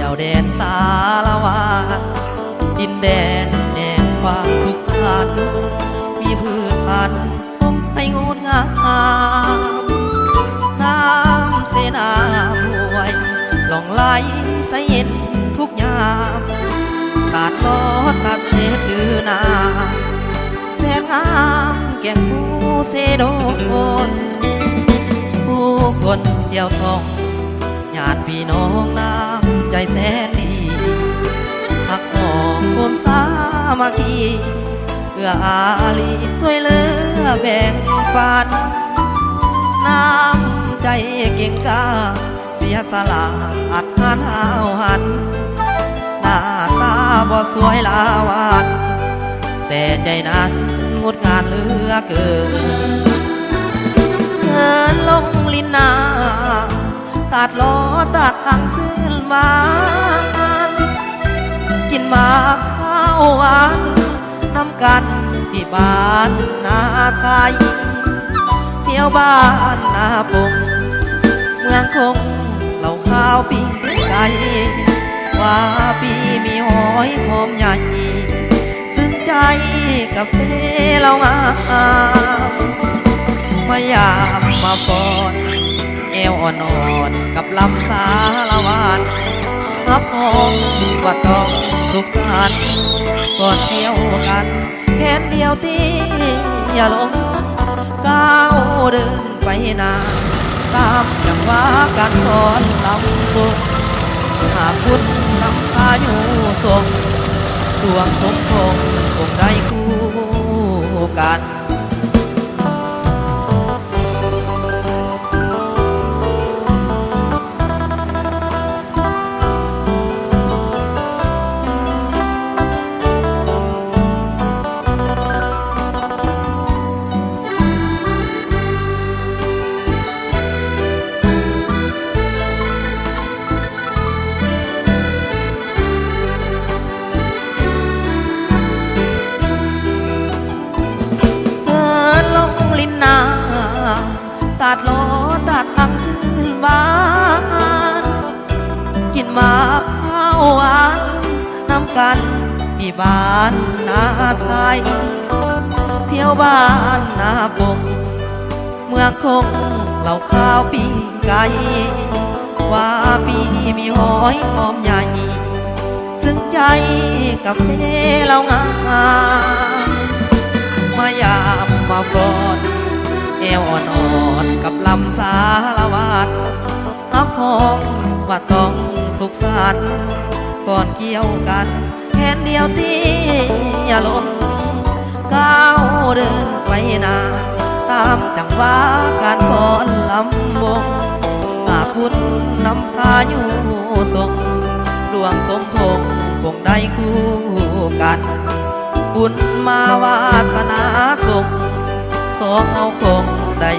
ວແດນສາລະວັນ ດິນແດນແຫ່ງຄວາມສຸກສັນ ມີພືດພັນ ພົມໄພງົດງາມ ນ້ຳເຊນ້ຳຫ້ວຍ ລ່ອງໄຫຼໃສເຢັນທຸກຍາມ ຕາດຫຼອດຕາດເສດຫຼືນ້ຳ ແສນງາມແກ່ງພູເຊດົນ ຜູ້ຄົນດຽວທ້ອງ ຍາດພີ່ນ້ອງນ້ຳໃຈແສນດີ ຮັກຫອມໂຮມສາມັກຄີ ເອື້ອອາລີຊ່ວຍເຫຼືອແບ່ງປັນ ນ້ຳໃຈເກັ່ງກ້າ ເສຍສະຫຼະອັດຫານຫ້າວຫັນ ໜ້າຕາບໍ່ສວຍຫຼ້າຫວານ ແຕ່ໃຈນັ້ນງົດງາມເຫຼືອເກີນ ເຊີນລົງຫຼິ້ນນ້ຳ ຕາດຫຼໍ່ຕາດອັ່ງຊື່ນຫວານ ກິນໝາກພ້າວຫວານນຳກັນທີ່ບ້ານນາໄຊ ແຖວບ້ານນາປົງ ເມືອງຄົງ ເຫຼົ້າຂາວປີ້ງໄກ່ ວ່າປີມີຫອຍຫອມໃຫຍ່ ຊຶ້ນໃຈກາເຟເຫຼົ້າງາມ ມາຢາມມາຟ້ອນ ແອວອ່ອນໆກັບລຳສາລະວັນ ຮັບຮອງວ່າຕ້ອງສຸກສັນ ກ່ອນດຽວກັນ ແຂນດຽວທີ່ຢ່າລົງ ກ້າວເດີນໄປໜ້າ ຕາມຈັງຫວະການຟ້ອນລຳວົງ ຫາກບຸນນຳພາຍຸສົ່ງ ດວງສົມພົງຄົງໄດ້ຄູ່ກັນ. ເຊີນລົງຫຼິ້ນນ້ຳ ຕາດຫຼໍ່ຕາດອັ່ງຊື່ນຫວານ ກິນໝາກພ້າວຫວານນຳກັນ ທີ່ບ້ານນາໄຊ ແຖວບ້ານນາປົງ ເມືອງຄົງ ເຫຼົ້າຂາວປີ້ງໄກ່ ວ່າປີມີຫອຍຫອມໃຫຍ່ ຊຶ້ນໃຈກາເຟເຫຼົ້າງາມ ມາຢາມມາຟ້ອນ ແອວອ່ອນໆກັບລຳສາລະວັນ ຮັບຮອງວ່າຕ້ອງສຸກສັນ ຟ້ອນກ່ຽວກັນ ແຂນດຽວທີ່ຢ່າລົງ ກ້າວເດີນໄປໜ້າ ຕາມຈັງຫວະການຟ້ອນລຳວົງ ຫາກບຸນນຳພາຍຸສົ່ງ ດວງສົມພົງຄົງໄດ້ຄູ່ກັນ ບຸນມາວາສະໜາສົ່ງ ສອງເຮົາຄົງໄດ້